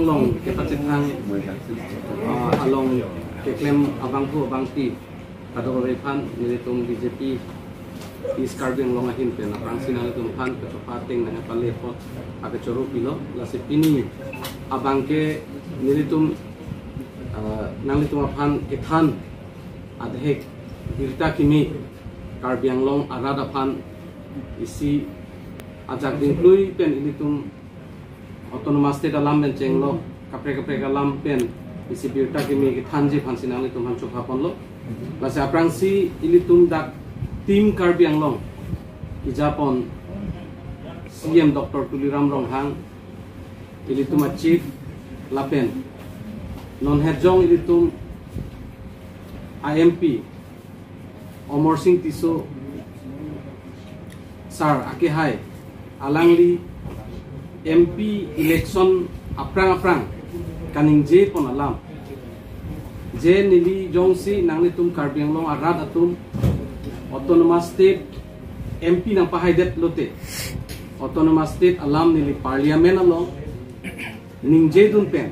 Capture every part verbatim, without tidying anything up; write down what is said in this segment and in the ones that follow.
Along kepachethang, ah, along keklem abangphu abangpi kadokave aphan nelitum B J P East Karbi Anglong ahin pen aphrangsi nanglitum aphan kachepateng nangpale apot akechoro pilo. Lasi pini abangke nelitum, ah, nanglitum aphan kethan adhek birta kimi Karbi Anglong arat aphan isi ajak dingklui pen ilitum Autonomous State alam pen chenglok kaprek kaprek alam pen isi birta kimi kethanji aphansi nanglitum aphan chokha ponlo. Lasi aphrangsi ilitum dak Team Karbi Anglong kejapon C M Doctor Tuliram Ronghang, ilitum a-chief lapen non hetjong ilitum a-M P Amarsing Tisso sir akehai, alangli M P election aphrang aphrang kaningje pon alam, je neli jongsi nanglitum Karbi Anglong arat atum Autonomous State M P nangpahaidet lote, Autonomous State alam neli Parliament along ningje dun pen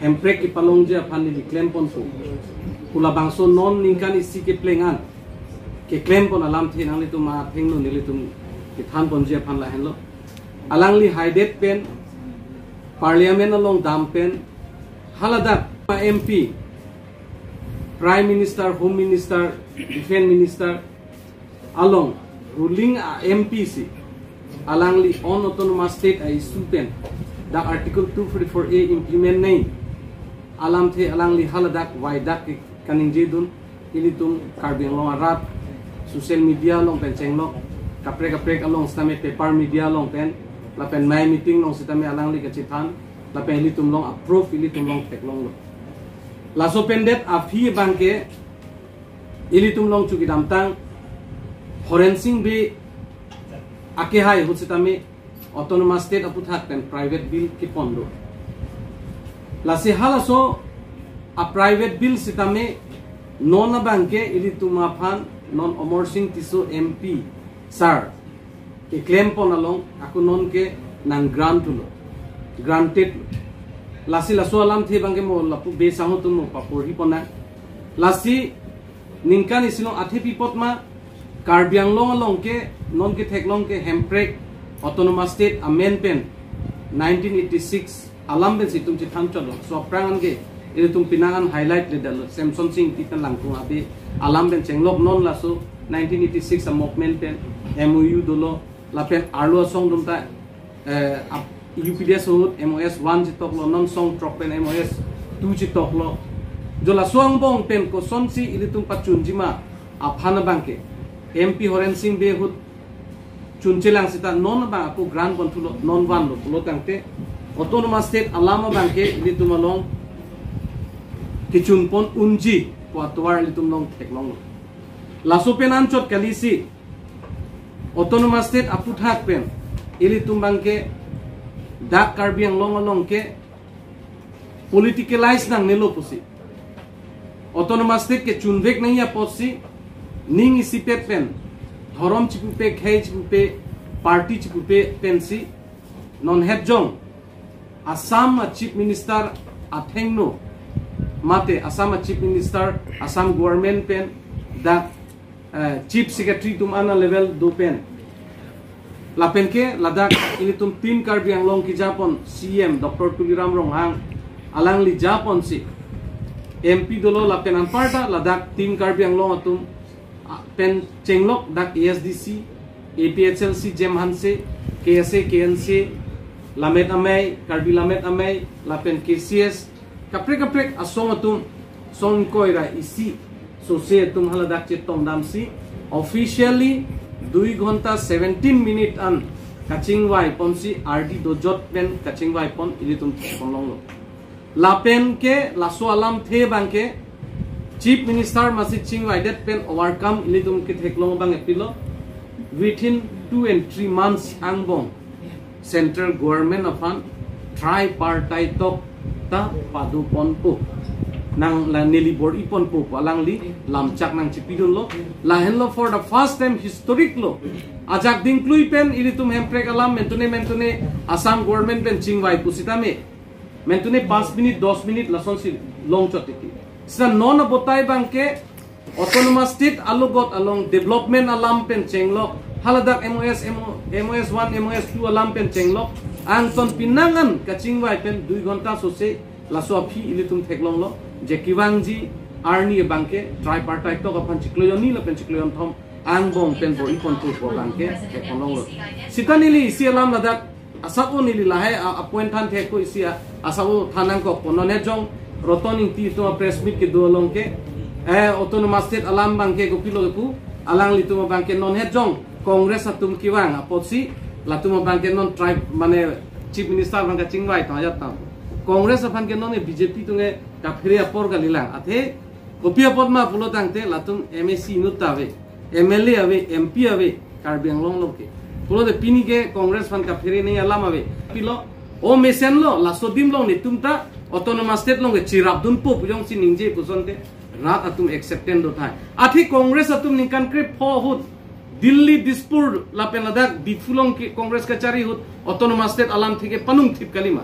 Hemprek kepalongji aphan neli klem ponpo pu labangso non ningkan isi kepleng an keklem pon alamthe nanglitum athengno nelitum kethan ponji aphan lahenlo. Alangli haidet pen Parliament along dam pen haladak M P, Prime Minister, Home Minister, Defence Minister along ruling a-M P si alangli on Autonomous State a-issue pen dak Article two forty-four A implement nangji alamthe alangli haladak waidak ke kaningje dun. Ilitum Karbi Anglong arat social media along pen chenglok, kaprek kaprek along sitame paper media along pen lapen mai meeting along sitame alangli kachethan lapen ilitum along approve, ilitum along theklonglo. Laso pen det aphi abangke ilitum along chukidamtang Horensing Bey akehai ahut sitame Autonomous State aputhak pen private bill kepon do. Lasi halaso a-private bill sitame non abangke ilitum aphan non Amarsing Tisso M P sir keklem pon along ako non ke nang grant lo, granted lo. Lasi laso alamthe abangke mo lapu Bey sangho atum mo paporhi pon nang. Lasi ningkan isi along athe pi apot ma Karbi Anglong along ke non ketheklong ke Hemprek Autonomous State amen pen nineteen eighty-six alam pensi itum chethan chotlo. So aphrang an ke ilitum penang an highlight ledetlo. Semsonsing Ingti pen Langkung Habe alam pen chenglok non laso nineteen eighty-six a-movement pen M O U dolo lapen arlo asong atum ta, eh, ap-, U P D S ahut M O S one chetoklo, non song throk pen M O S two chetoklo. Jo laso angbong pen kosonsi ilitum pachunji ma aphan abangke M P Horensing Bey ahut chunchelang seta non abang ako grant pon thulo, non vanlo pulo tangte Autonomous State alam abangke ilitum along kechun pon unji pu atovar ilitum along theklonglo. Laso pen anchot kalisi Autonomous State aputhak pen ilitum abangke dak Karbi Anglong along ke politicalize nangnelo pusi, Autonomous State kechunvek nangji apotsi ning isipet pen dhorom chipupe, khei chipupe, party chipupe pensi non hetjong Assam a-Chief Minister athengno mate Assam a-Chief Minister, Assam government pen dak, eh, Chief Secretary atum ana level do pen lapen ke ladak ilitum Team Karbi Anglong kejapon C M Doctor Tuliram Ronghang alangli japonsi M P dolo lapen anparta ladak Team Karbi Anglong atum, ah, pen chenglok dak A S D C, A P H L C Jemhanse, K S A, K N C, Lammet Amei, Karbi Lammet Amei lapen K C S, kaprek kaprek asong atum song ingkoi ra isi sose atum haladak chetongdamsi officially dui ghonta seventeen minute an kachingvai ponsi ardi dojot pen kachingvai pon ilitum theklonglo. Lapen ke laso alamthe abangke Chief Minister masi chingvaidet pen overcome ilitum ketheklong abang epilo, within two and three months angbong Central Government aphan tripartite talk ta pado ponpo, nang la neli bor-i ponpo pu alangli lamchak nangchipidunlo. Lahenlo for the first time historic lo. Ajak dingklui pen ilitum Hemprek alam mentune mentune Assam Government pen chingvai pusitame Mentune panch minute, dos minute lasonsi longchot tiki. Sita non abotai abangke autonomous state alogot along development alam pen chenglok, haladak M O S, M O, M O S one, M O S two alam pen chenglok, angton pinangan kachingvai pen dui ghonta sose laso aphi ilitum theklonglo, je kevangji arni abangke tripartite talk aphan chiklo hini lapen chiklo thom angbong pen bor-iponpo pu abangke theklonglo. Sita neli isi alam ladak asap-o neli lahai a, a point than thek ko isi a, asap-o than nangkok ko. Non het jong Roton Ingti atum a press meet kedo along ke, eh, autonomous state alam abangke kopilo pu, alanglitum abangke non het jong Congress atum kevang apotsi latum abangke non tribe mane chief minister abang kachingvai tang ajat tang. Congress aphan ke non e B J P atum ke kaphere apor kalilang. Athe kopi apot ma pulo tangte latum M A C inut ta ave, M L A ave, M P ave, Karbi Anglong along ke. Pulote pini ke Congress aphan kaphere nangji alam ave. Pilo, o mesenlo, laso adim along netum ta autonomous state along ke chirapdunpo pu jongsi ningje puson te rat atum acceptance do thai. Athe Congress atum ningkan krepho ahut Delhi, Dispur lapen ladak Diphu along ke Congress kachari ahut autonomous state alam theke panung thip kalima.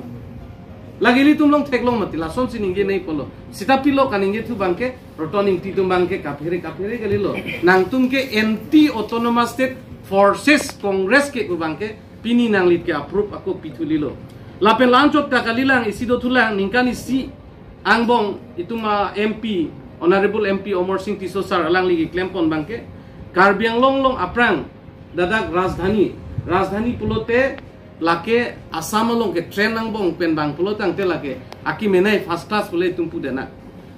Lake ilitum along theklong mati, lasonsi ningje nangji pulo. Sita pilo kaningje thu abangke, Roton Ingti atum abangke kaphere kaphere kalilo. Nangtum ke anti autonomous state forces Congress ke pu abangke pini nanglit ke approve ako pithu lilo. Lapen la-anchot ta kalilang, isi dothulang, ningkan isi angbong itum a M P, Honorable M P Amarsing Tisso sir alangli keklempon abangke, Karbi Anglong along aphrang ladak Rajdhani, Rajdhani pulote lake Assam along ke train angbong pen vang pulo tangte lake akimi nai first class pule itum pu dena.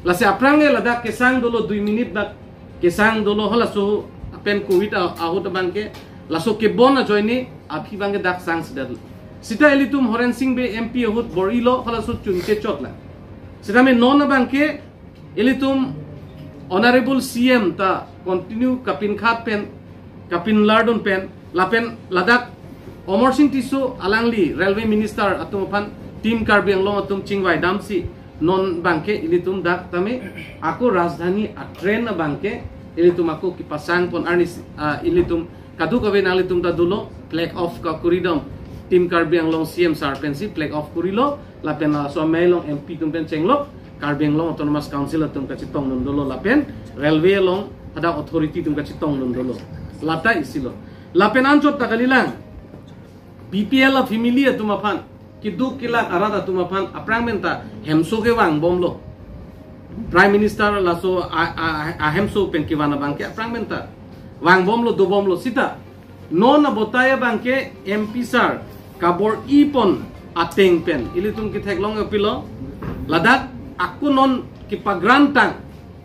Lasi aphrang ke ladak kesang dolo dui minute bak kesang dolo, halaso pen covid a-, ahut abangke laso kebon ajoine aphi abangke dak sang sida. Sita ilitum Horensing Bey M P ahut bor-ilo, halaso chun kechot la. Sitame non abangke ilitum Honorable C M ta continue kapinkhat pen, kapinlardun pen, lapen ladak Amarsing Tisso alangli railway minister atum aphan Team Karbi Anglong atum chingvai damsi non abangke ilitum dak tame ako Rajdhani a train abangke ilitum ako kepasangpon arnisi, ah, ilitum kadokave nanglitum ta dolo, flag off ka kuridom, Team Karbi Anglong C M sir pensi flag off kurilo, lapen laso amei along M P atum pen chenglok, Karbi Anglong Autonomous Council atum kachetongdun dolo, lapen railway along hadak authority atum kachetongdun dolo. Lata isilo. Lapen anchot ta kalilang, B P L a family atum aphan, keduk kelak arat atum aphan aphrang pen ta hemso ke vangbomlo. Prime Minister laso a, a, ahemso pen kevan abangke aphrang pen ta vangbomlo, dobomlo. Sita non abotai abangke M P sir kabor-ipon ateng pen ilitum ketheklong apilo, ladak ako non kepagrant tang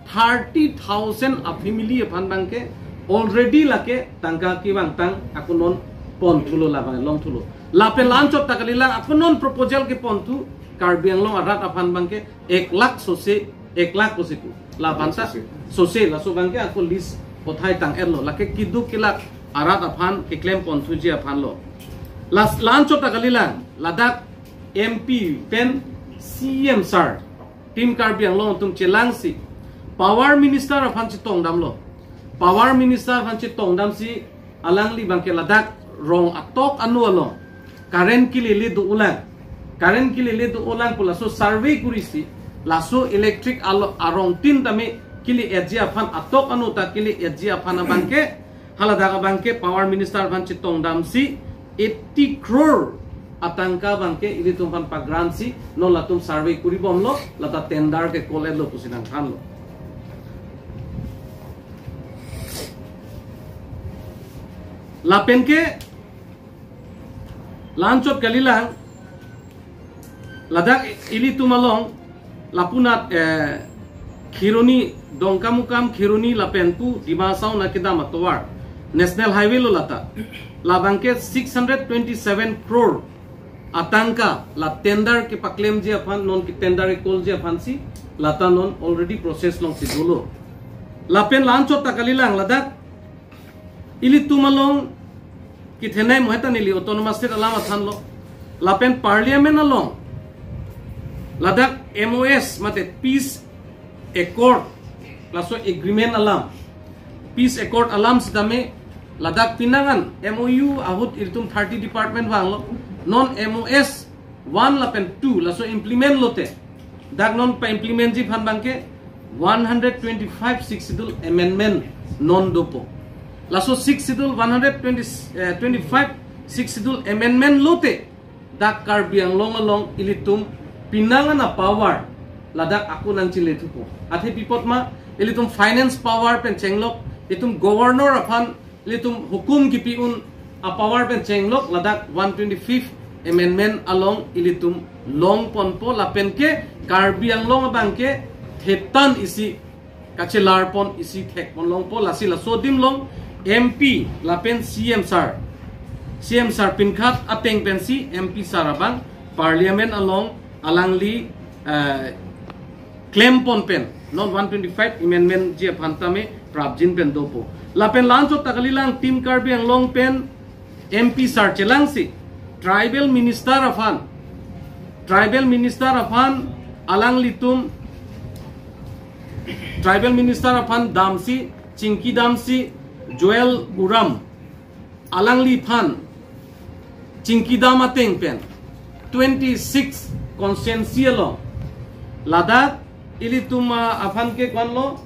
thirty thousand a family aphan abangke already lake tangka kevang tang ako non ponthulo, labang longthulo. Lapen la-anchot ta kalilang, ako non proposal keponthu Karbi Anglong arat aphan abangke ek lakh sose, ek lakh sose pu. Labang ta sose. Sose, laso abangke ako list pothai tang-etlo. Lake keduk kelak arat aphan keklem ponthuji aphanlo. Las, la-anchot ta kalilang, ladak M P pen C M sir, Team Karbi Anglong atum chelangsi Power Minister aphan chetongdamlo. Power Minister aphan chetongdamsi alangli abangke ladak rong atok anu along current kelele do-olang. Current kelele do-olang pu laso survey kurisi, laso electric alo arong tin tame kele-etji aphan, atok anu ta kele-etji aphan abangke, haladak abangke Power Minister aphan chetongdamsi eighty crore atangka abangke ilitum aphan pagrantsi non latum survey kuribomlo, lata tender ke call-etlo pusi nangthanlo. Lapen ke la-anchot kalilang, ladak ilitum along lapunat, eh, Kheroni, Dongkamukam, Kheroni lapen pu Dima Hasao nangkedam atovar, National Highway lo lata. Labangke six hundred twenty-seven crore atangka la tender kepaklemji aphan, non ke tender ke-callji aphansi lata non already process alongsi dolo. Lapen la-anchot ta kalilang, ladak ilitum along kethenei mo heta neli Autonomous State alam athanlo. Lapen Parliament along ladak M O S mate Peace Accord, laso agreement alam, Peace Accord alam sitame ladak pinangan M O U ahut ilitum thirty department vanglo. Non M O S one lapen two laso implement lote, dak non pa-implementji aphan abangke one hundred twenty-five Sixth Schedule amendment non dopo. Laso Sixth Schedule one hundred twenty, eh, twenty-five Sixth Schedule amendment lote dak Karbi Anglong along ilitum pinangan a-power ladak ako nangchile thupo. Athe pi apot ma, ilitum finance power pen chenglok, ilitum governor aphan ilitum hukum kipi un a-power pen chenglok, ladak one twenty-fifth amendment along ilitum longponpo, lapen ke Karbi Anglong abangke thetan isi kachelarpon, isi thekpon longpo. Lasi laso adim along M P lapen C M sir, C M sir pinkhat ateng pensi M P sir abang Parliament along alangli, eh, klempon pen non one twenty-five amendmentji aphan tame prapjin pen dopo. Lapen la-anchot ta kalilang, Team Karbi Anglong pen M P sir chelangsi tribal minister aphan, tribal minister aphan alanglitum, tribal minister aphan damsi, chingki damsi, Joel Uram alangliphan chingki dam ateng pen twenty-six constituency along ladak ilitum, ah, aphan ke vanlo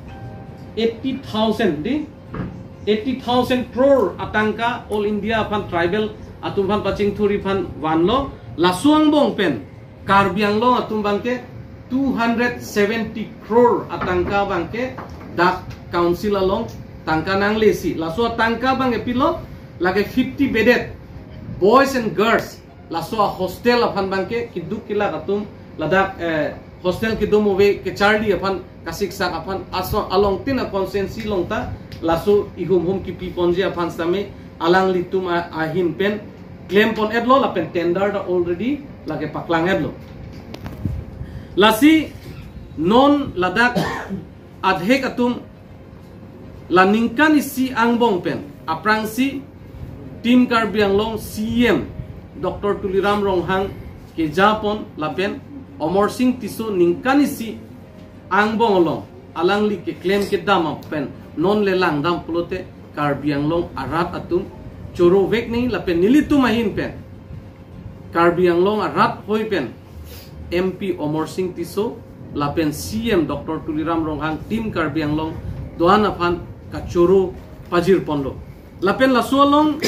eighty thousand, di, eighty thousand crore atangka All India aphan tribal atum aphan pachingthurji aphan vanlo. Laso angbong pen Karbi Anglong atum abangke two hundred seventy crore atangka abangke dak council along tangka nanglesi. Laso atangka abangke pilo, lake fifty bedded boys and girls, laso a-hostel aphan abangke keduk kelak atum ladak, eh, hostel kedom ove kecharli aphan kasiksak aphan aso along tin a-constituency along ta laso ihum hum kipiponji aphan sitame alanglitum a-, ahin pen klempon-etlo, lapen tender ta already lake paklang-etlo. Lasi non ladak adhek atum la ningkan isi angbong pen aphrangsi Team Karbi Anglong C M Doctor Tuliram Ronghang kejapon lapen Amarsing Tisso ningkan isi angbong along alangli keklem kedam pen non le langdam pulote Karbi Anglong arat atum choro vek nangji, lapen nelitum ahin pen Karbi Anglong arat hoi pen M P Amarsing Tisso lapen C M Doctor Tuliram Ronghang, Team Karbi Anglong do-an aphan kachoro pajirponlo. Lapen laso along